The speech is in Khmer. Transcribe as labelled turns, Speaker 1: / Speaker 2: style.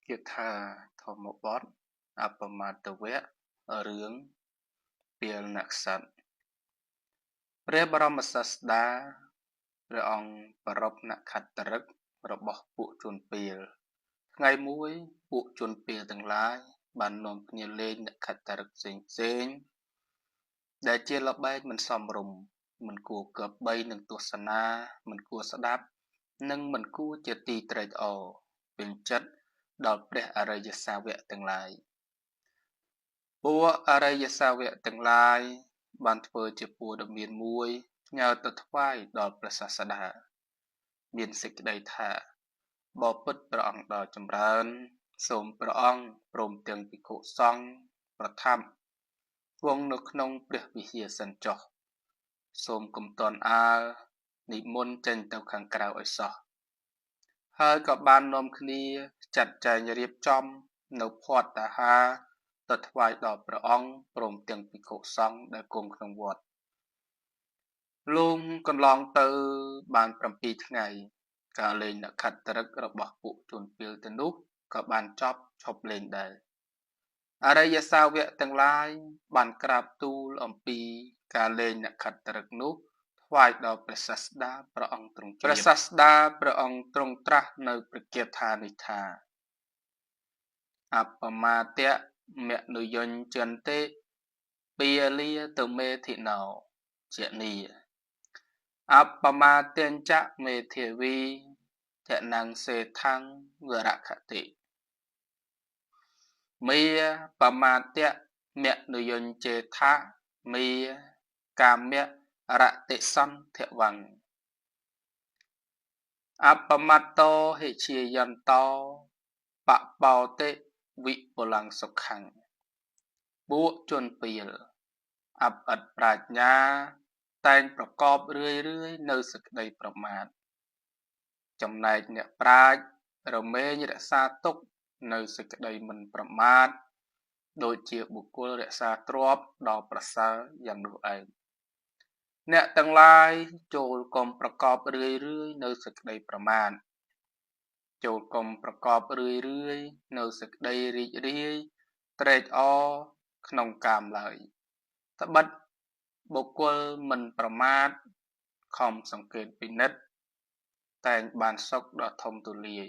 Speaker 1: គាថាធម្មបទ អបមាទវៈ រឿងពាលនក្សត្រ ព្រះបរមសាស្តា ព្រះអង្គប្រារព្ធនក្ខត្តឫក្សរបស់ពួកជនពាល ថ្ងៃមួយពួកជនពាលទាំងឡាយបាននាំគ្នាលេងនក្ខត្តឫក្សផ្សេងៗ ដែលជាល្បែងមិនសមរម្យ មិនគួរគប្បីនឹងទស្សនា មិនគួរស្ដាប់ និងមិនគួរជាទីត្រេកអរពេញចិត្តដល់ព្រះអរិយសាវកទាំងឡាយ ពួកអរិយសាវកទាំងឡាយបានធ្វើជាព័ត៌មានមួយផ្ញើទៅថ្វាយដល់ព្រះសាស្តា មានសេចក្តីថា បពិតព្រះអង្គដ៏ចម្រើន សូមព្រះអង្គព្រមទាំងភិក្ខុសង្ឃប្រថាប់វងនៅក្នុងព្រះវិហារសិនចុះ សូមកុំទាន់អាលនិមន្តចេញទៅខាងក្រៅឲ្យសោះ ហើយក៏បាននាំគ្នាចាត់ចែងរៀបចំនៅភត្តាហារទៅថ្វាយដល់ព្រះអង្គព្រមទាំងភិក្ខុសង្ឃដែលគង់ក្នុងវត្ត លុះកន្លងទៅបាន7ថ្ងៃ ការលេងនក្ខត្តឫក្សរបស់ពួកជនពាលទាំងនោះក៏បានចប់ឈប់លេងដែរ អរិយសាវកទាំងឡាយបានក្រាបទូលអំពីការលេងនក្ខត្តឫក្សនោះថ្វាយដល់ព្រះសាស្តាព្រះអង្គទ្រង់ជ្រាប ព្រះសាស្តាព្រះអង្គទ្រង់ត្រាស់នៅព្រះគាថានេះថា អបមាទៈមនុយញ្ចន្តិពាលាទៅមេធិណោជានី អបមាទញ្ចមេធាវីធនំសេដ្ឋੰវរខតិ មេបមាទៈមនុយញ្ចេថៈមេកាមរតិសន្ធវੰ អបមត្តោហិជាយន្តោបបោតិវិបុលੰសុខੰ ពួកជនពាលអបឥតប្រាជ្ញាតែងប្រកបរឿយរឿយនៅសេចក្តីប្រមាទ ចំណែកអ្នកប្រាជ្ញរមែងរក្សាទុកនៅសេចក្តីមិនប្រមាទ ដូចជាបុគ្គលរក្សាទ្រព្យដ៏ប្រសើរយ៉ាងនោះឯង អ្នកទាំងឡាយចូលកុំប្រកបរឿយរឿយនៅសេចក្តីប្រមាទ ចូលកុំប្រកបរឿយរឿយនៅសេចក្តីរីករាយត្រេកអរក្នុងកាមឡើយ ត្បិតបុគ្គលមិនប្រមាទខំសង្កេតពិនិត្យតែងបានសុខដ៏ធំទូលាយ